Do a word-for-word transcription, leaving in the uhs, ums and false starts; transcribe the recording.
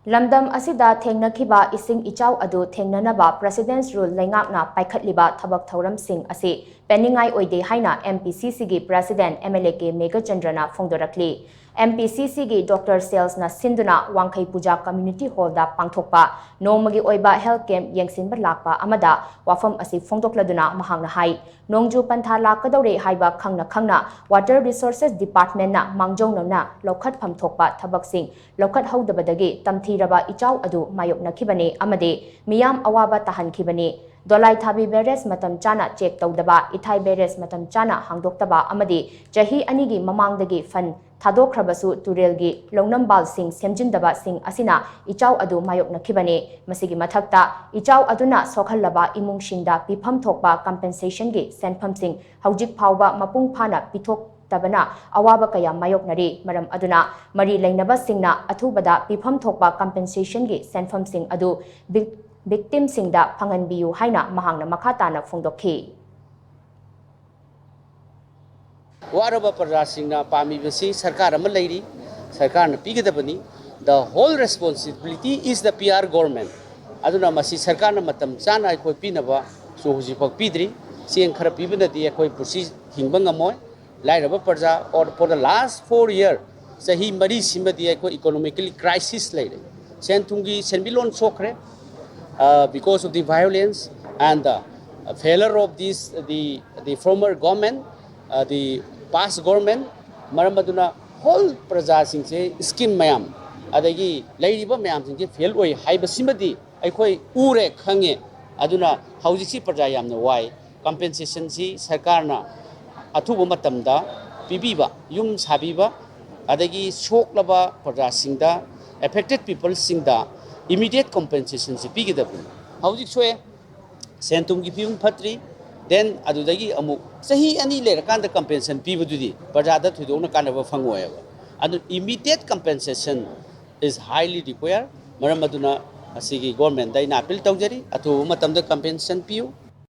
ꯂꯝꯗꯝ ꯑꯁꯤꯗ ꯊꯦꯡꯅꯈꯤꯕ ꯏꯁꯤꯡ ꯏꯆꯥꯎ ꯑꯗꯨ ꯊꯦꯡꯅꯅꯕ President's Rule ꯂꯩꯉꯥꯛꯅ ꯄꯥꯏꯈꯠꯂꯤꯕ ꯊꯕꯛ ꯊꯧꯔꯝꯁꯤꯡ ꯑꯁꯤ ꯄꯦꯟꯅꯤꯡꯉꯥꯏ ꯑꯣꯏꯗꯦ ꯍꯥꯏꯅ M P C C ꯒꯤ President M L A K ꯃꯦꯘꯆꯟꯗ꯭ꯔꯅ ꯐꯣꯡꯗꯣꯔꯛꯂꯤ꯫ M P C C ꯒꯤ Doctor Sales ꯅ ꯁꯤꯟꯗꯨꯅ ꯋꯥꯡꯈꯩ ꯄꯨꯖꯥ Community Hall ꯗ ꯄꯥꯡꯊꯣꯛꯄ ꯅꯣꯡꯃꯒꯤ ꯑꯣꯏꯕ health camp ꯌꯦꯡꯁꯤꯟꯕ ꯂꯥꯛꯄ ꯑꯃꯗ ꯋꯥꯐꯝ ꯑꯁꯤ ꯐꯣꯡꯗꯣꯛꯂꯗꯨꯅ ꯃꯍꯥꯛꯅ ꯍꯥꯏ, ꯅꯣꯡꯖꯨ ꯄꯟꯊꯥ ꯂꯥꯛꯀꯗꯧꯔꯦ ꯍꯥꯏꯕ ꯈꯪꯅ ꯈꯪꯅ Water Resources Department ꯅ ꯃꯥꯡꯖꯧꯅꯅ ꯂꯧꯈꯠꯐꯝ ꯊꯣꯛꯄ ꯊꯕꯛꯁꯤꯡ ꯂꯧꯈꯠꯍꯧꯗꯕꯗꯒꯤ ꯇꯝꯊꯤꯔꯕ ꯏꯆꯥꯎ ꯑꯗꯨ ꯃꯥꯌꯣꯛꯅꯈꯤꯕꯅꯤ ꯑꯃꯗꯤ ꯃꯤꯌꯥꯝ ꯑꯋꯥꯕ ꯇꯥꯍꯟꯈꯤꯕꯅꯤ꯫ ꯗꯣꯂꯥꯏꯊꯥꯕꯤ Barrage ꯃꯇꯝ ꯆꯥꯅ check ꯇꯧꯗꯕ, ꯏꯊꯥꯏ Barrage ꯃꯇꯝ ꯆꯥꯅ ꯍꯥꯡꯗꯣꯛꯇꯕ ꯑꯃꯗꯤ ꯆꯍꯤ ꯑꯅꯤꯒꯤ ꯃꯃꯥꯡꯗꯒꯤ fund ꯊꯥꯗꯣꯛꯈ꯭ꯔꯕꯁꯨ ꯇꯨꯔꯦꯜꯒꯤ ꯂꯧꯅꯝꯕꯥꯜꯁꯤꯡ ꯁꯦꯝꯖꯤꯟꯗꯕꯁꯤꯡ ꯑꯁꯤꯅ ꯏꯆꯥꯎ ꯑꯗꯨ ꯃꯥꯌꯣꯛꯅꯈꯤꯕꯅꯤ꯫ ꯃꯁꯤꯒꯤ ꯃꯊꯛꯇ, ꯏꯆꯥꯎ ꯑꯗꯨꯅ ꯁꯣꯛꯍꯜꯂꯕ ꯏꯃꯨꯡꯁꯤꯡꯗ ꯄꯤꯐꯝ ꯊꯣꯛꯄ compensation ꯒꯤ ꯁꯦꯟꯐꯝꯁꯤꯡ ꯍꯧꯖꯤꯛ ꯐꯥꯎꯕ ꯃꯄꯨꯡ ꯐꯥꯅ ꯄꯤꯊꯣꯛꯇꯕꯅ ꯑꯋꯥꯕ ꯀꯌꯥ ꯃꯥꯌꯣꯛꯅꯔꯤ꯫ ꯃꯔꯝ ꯑꯗꯨꯅ, ꯃꯔꯤ ꯂꯩꯅꯕꯁꯤꯡꯅ ꯑꯊꯨꯕꯗ ꯄꯤꯐꯝ ꯊꯣꯛꯄ compensation ꯒꯤ ꯁꯦꯟꯐꯝꯁꯤꯡ ꯑꯗꯨ vic-, victim ꯁꯤꯡꯗ ꯐꯪꯍꯟꯕꯤꯌꯨ ꯍꯥꯏꯅ ꯃꯍꯥꯛꯅ ꯃꯈꯥ ꯇꯥꯅ ꯐꯣꯡꯗꯣꯛꯈꯤ꯫ ꯋꯥꯔꯕ ꯄ꯭ꯔꯖꯥꯁꯤꯡꯅ ꯄꯥꯝꯃꯤꯕꯁꯤ ꯁꯔꯀꯥꯔ ꯑꯃ ꯂꯩꯔꯤ, ꯁꯔꯀꯥꯔꯅ ꯄꯤꯒꯗꯕꯅꯤ꯫ The whole responsibility is the P R government. ꯑꯗꯨꯅ ꯃꯁꯤ ꯁꯔꯀꯥꯔꯅ ꯃꯇꯝ ꯆꯥꯅ ꯑꯩꯈꯣꯏ ꯄꯤꯅꯕꯁꯨ ꯍꯧꯖꯤꯛꯐꯥꯎ ꯄꯤꯗ꯭ꯔꯤ꯫ ꯆꯦꯡ ꯈꯔ ꯄꯤꯕꯅꯗꯤ ꯑꯩꯈꯣꯏ ꯄꯨꯟꯁꯤ ꯍꯤꯡꯕ ꯉꯝꯃꯣꯏ꯫ ꯂꯥꯏꯔꯕ ꯄ꯭ꯔꯖꯥ, or for the last four year, ꯆꯍꯤ ꯃꯔꯤꯁꯤꯃꯗꯤ ꯑꯩꯈꯣꯏ economically crisis ꯂꯩꯔꯦ꯫ ꯁꯦꯟ ꯊꯨꯝꯒꯤ ꯁꯦꯟꯃꯤꯠꯂꯣꯟ ꯁꯣꯛꯈ꯭ꯔꯦ, uh, because of the violence and the failure of this, the, the former government, uh, the past government. ꯃꯔꯝ ꯑꯗꯨꯅ whole ꯄ꯭ꯔꯖꯥꯁꯤꯡꯁꯦ scheme ꯃꯌꯥꯝ ꯑꯗꯒꯤ ꯂꯩꯔꯤꯕ ꯃꯌꯥꯝꯁꯤꯡꯁꯦ fail ꯑꯣꯏ ꯍꯥꯏꯕꯁꯤꯃꯗꯤ ꯑꯩꯈꯣꯏ ꯎꯔꯦ, ꯈꯪꯉꯦ꯫ ꯑꯗꯨꯅ ꯍꯧꯖꯤꯛꯁꯤ ꯄ꯭ꯔꯖꯥ ꯌꯥꯝꯅ ꯋꯥꯏ꯫ Compensation ꯁꯤ ꯁꯔꯀꯥꯔꯅ ꯑꯊꯨꯕ ꯃꯇꯝꯗ ꯄꯤꯕꯤꯕ, ꯌꯨꯝ ꯁꯥꯕꯤꯕ, ꯑꯗꯒꯤ ꯁꯣꯛꯂꯕ ꯄ꯭ꯔꯖꯥꯁꯤꯡꯗ, affected people ꯁꯤꯡꯗ immediate compensation ꯁꯤ ꯄꯤꯒꯗꯕꯅꯤ꯫ ꯍꯧꯖꯤꯛ ꯁꯣꯛꯑꯦ, ꯁꯦꯟ ꯊꯨꯝꯒꯤ ꯐꯤꯕꯝ ꯐꯠꯇ꯭ꯔꯤ, then ꯑꯗꯨꯗꯒꯤ ꯑꯃꯨꯛ ꯆꯍꯤ ꯑꯅꯤ ꯂꯩꯔꯀꯥꯟꯗ compensation ꯄꯤꯕꯗꯨꯗꯤ ꯄ꯭ꯔꯖꯥꯗ ꯊꯣꯏꯗꯣꯛꯅ ꯀꯥꯟꯅꯕ ꯐꯪꯉꯣꯏꯕ꯫ ꯑꯗꯨ immediate compensation is highly required꯫ ꯃꯔꯝ ꯑꯗꯨꯅ ꯑꯁꯤꯒꯤ government ꯇ ꯑꯩꯅ appeal ꯇꯧꯖꯔꯤ, ꯑꯊꯨꯕ ꯃꯇꯝꯗ compensation ꯄꯤꯌꯨ꯫